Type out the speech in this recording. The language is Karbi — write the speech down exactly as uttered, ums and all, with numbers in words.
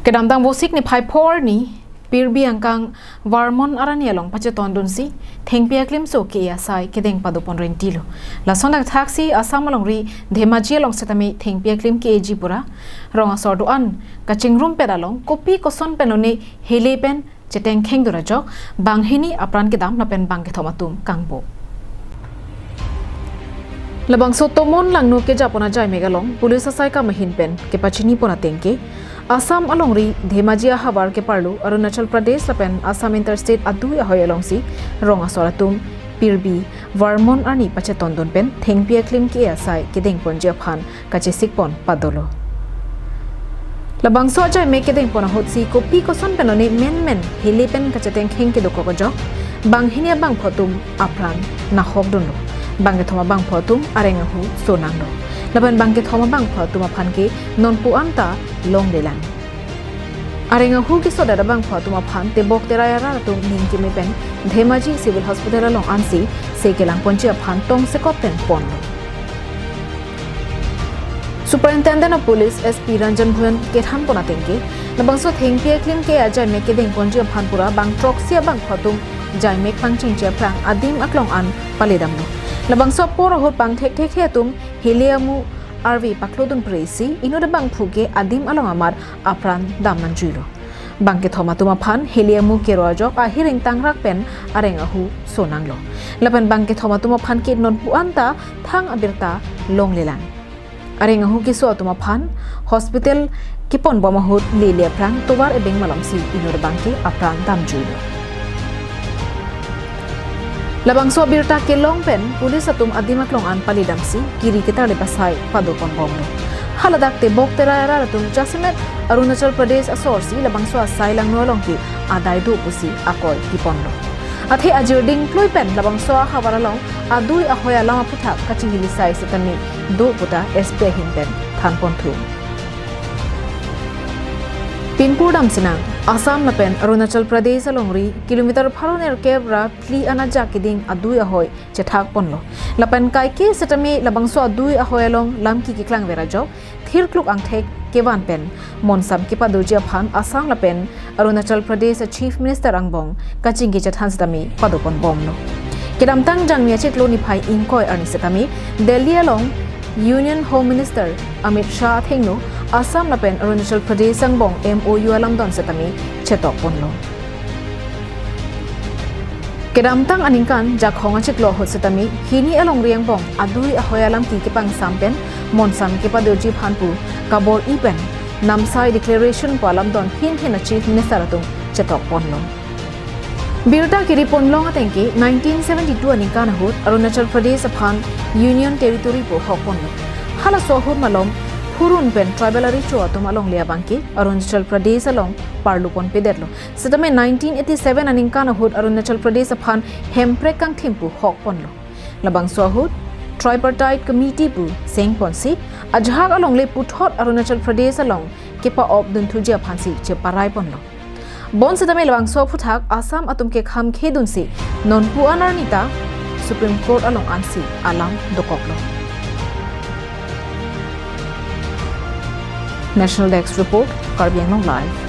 Kedamtang Vosik niphai pho arni, Pirbi angkang Varmon arni along pachetondunsi thengpi aklimso ke-e asai kedeng padopon rentilo. Lason dak thaksi Assam alongri Dhemaji along setame thengpi aklim ke-eji pura rong asor do-an kachingrumpet along kopi koson pen lone hele pen chetengkheng dun ajok banghini apran kedam lapen bangkethom atum kangbo. Labangso tomon langno kejapon ajaimek along police asaikam ahin pen kepachinipon ateng ke, Assam alongri Dhemaji ahavar keparlo Arunachal Pradesh lapen Assam interstate adui ahoi alongsi rong asor atum Pirbi Varmon arni pachetondun pen thengpi aklim ke-e asai kedengponji aphan kachesikpon padolo. Labangso ajaimek kedengpon ahutsi kopi koson pen lone menmen hele pen kachetengkheng kedokok ajok banghini abangphu atum apran nahok dunlo. Bangkethom abangphu atum areng ahu sonanglo. Lapen bangkethom abangphu atum aphan ke nonpu anta longlelang. Areng ahu kesodet abangphu atum aphan tebok terai arat atum ning keme pen Dhemaji Civil Hospital along ansi se kelangponji aphan tongsekot pen ponlo. Superintendent of Police S P Ranjan Bhuyan kethanpon ateng ke, labangso thengpi aklim ke-e ajaimek kedengponji aphan pura bang throksi abangphu atum jaimek pangchengche aphrang adim aklong an paledamlo. Labangso apor ahut bang thekthekhe atum hele amu arve paklo dun presi inut abangphu ke adim along amar apran dam nangjuilo. Bangkethom atum aphan hele amu kero ajok ahir ingtangrak pen areng ahu sonanglo. Lapen bangkethom atum aphan ke nonpu anta thang abirta longlelang. Areng ahu keso atum aphan hospital keponbom ahut lele aphrang tovar ebeng malomsi inut abang ke apran damjuilo. Labangso abirta kelong pen police atum adim aklong an paledamsi kiri ketarlip asai padoponbomlo. Haladak tebok terai arat atum jasemet Arunachal Pradesh asorsi labangso asai langno along ke adai do pusi akoi kiponlo. Athe ajir dingplui pen labangso ahavar along adui ahoi alam aphuthak kachihilisai setame do puta S P ahin pen thanponthu. Pinpur damsinang, Assam lapen Arunachal Pradesh alongri kilometer pharo nerkep ra phli an ajak keding adui ahoi chethakponlo. Lapen kaike setame labangso adui ahoi along lamki keklangver ajok thirkluk angthek kevan pen monsam kepadoji aphan Assam lapen Arunachal Pradesh a Chief Minister angbong kachingki chethan setame padoponbomlo. Kedamtang Jangmi achiklo niphai ingkoi arni setame Delhi along Union Home Minister Amit Shah athengno Assam lapen Arunachal Pradesh angbong M O U alamdon setame chetokponlo. Kedamtang aningkan Jakhong achiklo ahut setame hini alongri angbong adui ahoi alamki kepangsam pen monsam kepadoji aphan pu kabor-i pen namsai declaration pu alamdon hin hin a Chief Minister atum chetokponlo. Birta kiriponlong ateng ke nineteen seventy-two aningkan ahut Arunachal Pradesh aphan Union Territory pu hokponlo. Halaso ahut malom phurun pen tribal arecho atum alongle abang ke Arunachal Pradesh along parlupon pedetlo. Setame nineteen eighty-seven aningkan ahut Arunachal Pradesh aphan Hemprek kangthim pu hokponlo. Labangso ahut Tripartite Committee pu sengponsi ajahak alongle puthot Arunachal Pradesh along kepa-op dunthuji aphansi cheparaiponlo. Bonsetame labangso aphuthak Assam atum ke khamkhedunsi nonpu an arni ta Supreme Court along ansi alam dokoklo. National Desk Report, Karbi Anglong Live.